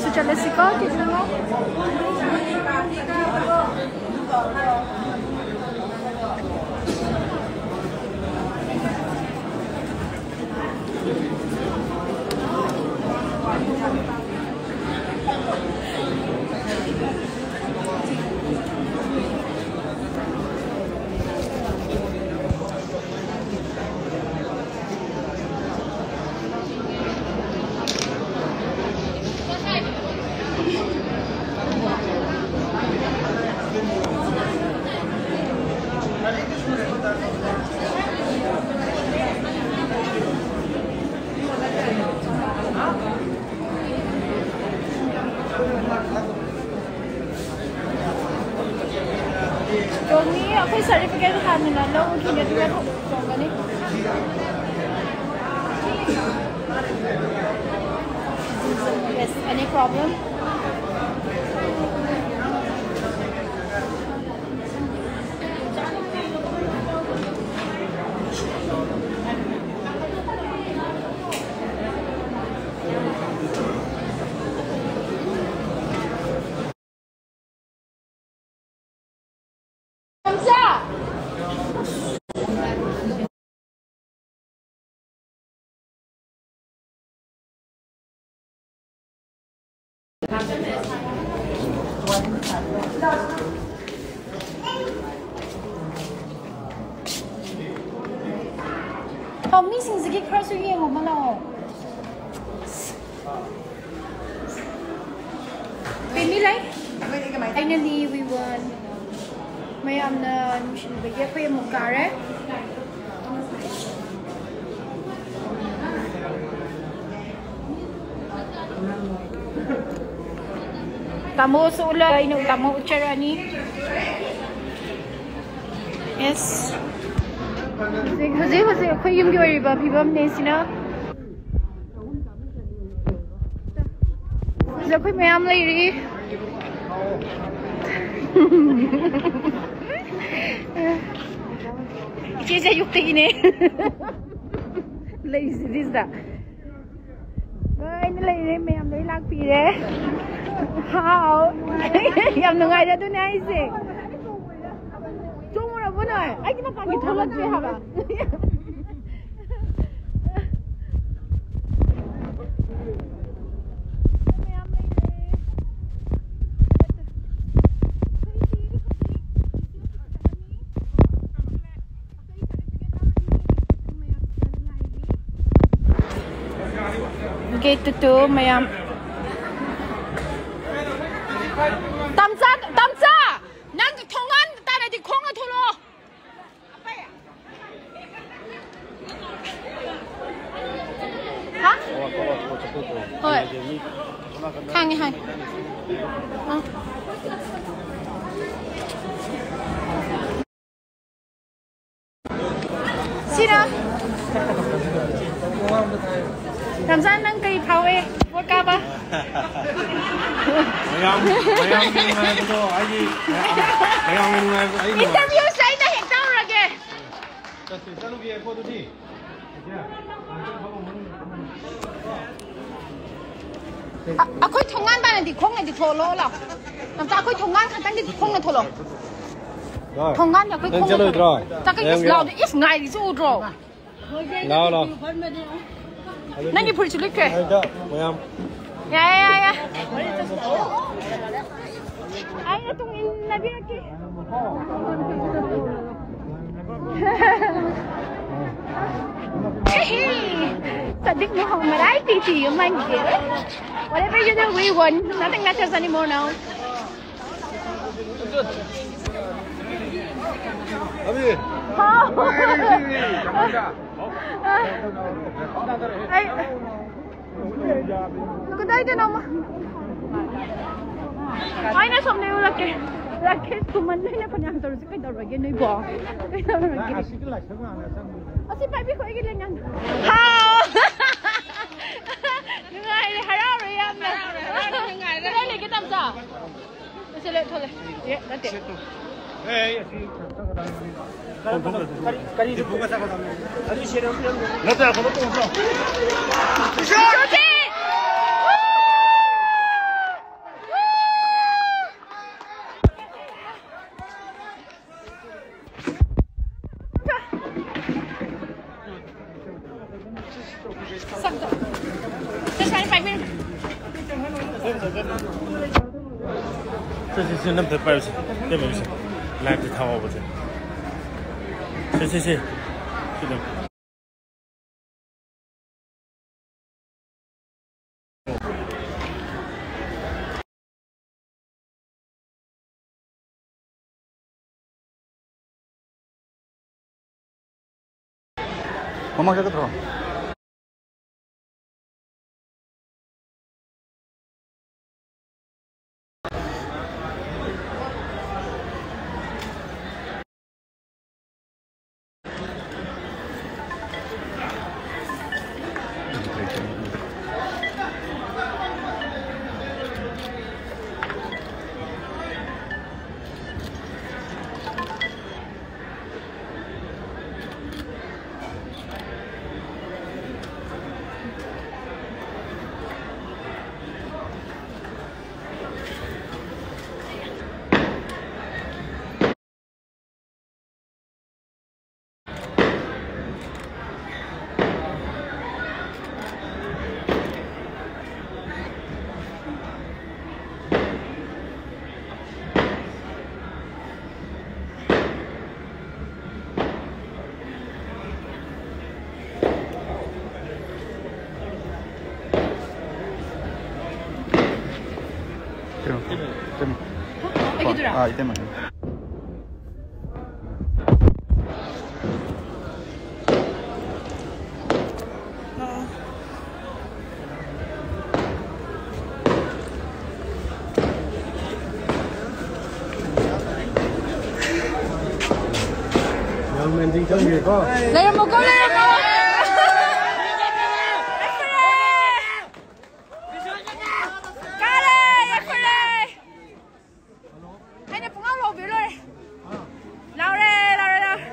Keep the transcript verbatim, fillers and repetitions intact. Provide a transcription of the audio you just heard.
ꯆꯠꯂꯁꯤꯀꯣ, ꯀꯦꯖꯤ ꯃꯉꯥ꯫ ꯇꯣꯝꯃꯤ, ꯑꯩꯈꯣꯏ certificate ꯍꯥꯟꯅ ꯂꯧꯈꯤꯒꯦ, ꯑꯗꯨꯒ ꯇꯣꯡꯒꯅꯤ꯫ Yes, any problem? ꯑꯣ, ꯃꯤꯁꯤꯡꯁꯤꯒꯤ ꯈꯔꯁꯨ ꯌꯦꯡꯉꯣ, ꯑꯃ ꯂꯥꯛꯑꯣ꯫ ꯕꯦꯕꯤ ꯂꯩ? ꯑꯩꯅ ꯂꯤ ꯋꯤ ꯋꯟ꯫ ꯃꯌꯥꯝꯅ ꯅꯨꯡꯁꯤꯕꯤꯕꯒꯤ ꯑꯩꯈꯣꯏ ꯑꯃꯨꯛ ꯀꯥꯔꯦ꯫ ꯇꯥꯃꯣꯁꯨ ꯎꯠꯂ-, ꯑꯩꯅ ꯇꯥꯃꯣ ꯎꯠꯆꯔꯛꯑꯅꯤ꯫ Yes꯫ ꯍꯧꯖꯤꯛ, ꯍꯧꯖꯤꯛ, ꯍꯧꯖꯤꯛ ꯑꯩꯈꯣꯏ ꯌꯨꯝꯒꯤ ꯑꯣꯏꯔꯤꯕ ꯐꯤꯕꯝꯅꯦ ꯁꯤꯅ꯫ ꯁꯤꯗ ꯑꯩꯈꯣꯏ ꯃꯌꯥꯝ ꯂꯩꯔꯤ꯫ ꯏꯆꯦꯁꯦ ꯑꯌꯨꯛꯇꯒꯤꯅꯦ ꯂꯩꯔꯤꯁꯤꯗꯤ ꯁꯤꯗ꯫ Bye꯫ ꯂꯩꯔꯦ, ꯃꯌꯥꯝ ꯂꯣꯏ ꯂꯥꯛꯄꯤꯔꯦ꯫ ꯍꯥꯎ꯫ ꯌꯥꯝ ꯅꯨꯡꯉꯥꯏꯔꯦ, ꯑꯗꯨꯅꯦ ꯍꯥꯏꯁꯦ꯫ ꯆꯣꯡꯉꯨꯔꯕꯣ ꯅꯣꯏ? ꯑꯩꯒꯤ ꯃꯄꯥꯟꯒꯤ ꯊꯣꯛꯂꯛꯇ꯭ꯔꯦ ꯍꯥꯏꯕ꯫ ꯃꯌꯥꯝ ꯂꯩꯔꯦ꯫ ꯒꯦꯠꯇꯨ ꯇꯨ ꯃꯌꯥꯝ꯫ ꯇꯝꯆꯥ, ꯇꯝꯆꯥ! ꯅꯪ ꯊꯣꯡꯒꯥꯟ ꯇꯥꯔꯗꯤ ꯈꯣꯡꯅ ꯊꯣꯛꯂꯛꯑꯣ꯫ ꯍꯥ? ꯍꯣꯏ꯫ ꯈꯪꯉꯦ, ꯈꯪꯉꯦ꯫ ꯑ꯫ ꯁꯤꯔ꯫ ꯔꯝꯖꯥꯟ, ꯅꯪ ꯀꯔꯤ ꯐꯥꯎꯋꯦ ꯚꯣꯠ ꯀꯥꯕ? ꯃꯌꯥꯝ, ꯃꯌꯥꯝꯒꯤ ꯅꯨꯡꯉꯥꯏꯕꯗꯣ ꯑꯩꯒꯤ, ꯃꯌꯥꯝꯒꯤ ꯅꯨꯡꯉꯥꯏꯕꯗꯣ ꯑꯩ ꯅꯨꯡꯉꯥꯏ꯫ Interview ꯁꯦ ꯑꯩꯅ ꯍꯦꯛ ꯇꯧꯔꯒꯦ꯫ ꯆꯠꯁꯤ, ꯆꯠꯂꯨꯒꯦꯀꯣ ꯑꯗꯨꯗꯤ꯫ ꯑ-, ꯑꯩꯈꯣꯏ ꯊꯣꯡꯒꯥꯟ ꯇꯥꯟꯅꯗꯤ ꯈꯣꯡꯅꯗꯤ ꯊꯣꯛꯂꯛꯑꯣ ꯂꯥꯎ꯫ ꯅꯝꯆꯥ, ꯑꯩꯈꯣꯏ ꯊꯣꯡꯒꯥꯟ ꯈꯛꯇꯪꯗꯤ ꯈꯣꯡꯅ ꯊꯣꯛꯂꯛꯑꯣ꯫ ꯊꯣꯡꯒꯥꯟꯗ ꯑꯩꯈꯣꯏ ꯅꯪ ꯈꯣꯡꯅ ꯆꯠꯂꯣꯏꯗ꯭ꯔꯣ? ꯊꯣꯛꯂꯛꯑꯣ꯫ ꯆꯠꯀꯦ, ꯂꯩꯔꯝꯒꯦ? ꯏꯁ, ꯂꯥꯎꯗ, ꯏꯁ, ꯉꯥꯏꯔꯤꯁꯦ ꯎꯗ꯭ꯔꯣ? ꯂꯥꯛꯑꯣ, ꯂꯥꯛꯑꯣ꯫ ꯅꯪꯒꯤ ꯐꯨꯔꯤꯠꯁꯨ ꯂꯤꯠꯈ꯭ꯔꯦ꯫ ꯍꯦꯛꯇ ꯃꯌꯥꯝ꯫ ꯌꯥꯏ, ꯌꯥꯏ, ꯌꯥꯏ꯫ ꯑꯩꯅ ꯇꯨꯡ ꯏꯟꯅꯕꯤꯔꯛꯀꯦ꯫ Sadiq Muhammad, I pity you, my dear. Whatever you do, we won. Nothing matters anymore now. ꯍꯥꯎ꯫ ꯑꯩ ꯀꯗꯥꯏꯗꯅꯣꯃ ꯑꯩꯅ ꯁꯣꯝꯗ ꯎꯔꯛꯀꯦ꯫ ꯔꯥꯀꯦꯁ ꯈꯨꯃꯟ ꯍꯥꯏꯅ ꯐꯅꯌꯥꯝ ꯇꯧꯔꯁꯤ꯫ ꯀꯩꯗꯧꯔꯒꯦ ꯅꯣꯏꯕꯣ? ꯀꯩꯗꯧꯔꯒꯦ? ꯑꯁꯤ ꯄꯥꯏꯕꯤꯈꯣ, ꯑꯩꯒꯤ ꯂꯦꯡꯒꯥꯟꯗꯣ꯫ ꯍꯥꯎ! ꯅꯨꯡꯉꯥꯏꯔꯦ, ꯍꯔꯥꯎꯔꯦ ꯌꯥꯝꯅ꯫ ꯍꯔꯥꯎꯔꯦ, ꯍꯔꯥꯎꯔꯦ, ꯅꯨꯡꯉꯥꯏꯔꯦ꯫ ꯀꯗꯥꯏ ꯂꯩꯒꯦ, ꯇꯝꯆꯥ? ꯁꯦ, ꯂꯦꯞ, ꯊꯣꯛꯂꯦ꯫ ꯑꯦ, ꯅꯠꯇꯦ꯫ ꯑꯦ, ꯑꯩ ꯑꯁꯤ ꯀꯔꯤ, ꯀꯔꯤ ꯅꯠꯇꯦ, ꯑꯁꯣꯝꯗ ꯇꯣꯡꯉꯨꯁꯤ ꯂꯥꯎ꯫ ꯁꯨꯇꯤ! ꯁꯦ, ꯁꯦ, ꯁꯦ, ꯅꯝꯇ ꯄꯥꯏꯔꯨꯁꯦ꯫ ꯀꯩꯅꯣꯁꯦ, ꯂꯥꯏꯚꯇ ꯊꯥꯎꯕꯁꯦ꯫ ꯁꯦ, ꯁꯦ, ꯁꯦ꯫ ꯁꯤꯗ꯫ ꯃꯃꯥꯡ ꯆꯠꯀꯗ꯭ꯔꯣ? ꯏꯇꯩꯃ, ꯏꯇꯩꯃ꯫ ꯑꯩꯒꯤꯗꯨꯔꯥ? ꯑꯥ, ꯏꯇꯩꯃ꯫ ꯂꯩꯔꯝꯃꯨꯀꯣ, ꯂꯩꯔꯝꯃꯨ꯫ ꯀꯥꯔꯦ, ꯑꯩꯈꯣꯏ ꯂꯩ꯫ ꯑꯩꯅ ꯄꯨꯡꯂꯥꯎ ꯂꯥꯎꯕꯤꯔ ꯂꯣꯏꯔꯦ꯫ ꯂꯥꯎꯔꯦ, ꯂꯥꯎꯔꯦ, ꯂꯥꯎꯔꯦ꯫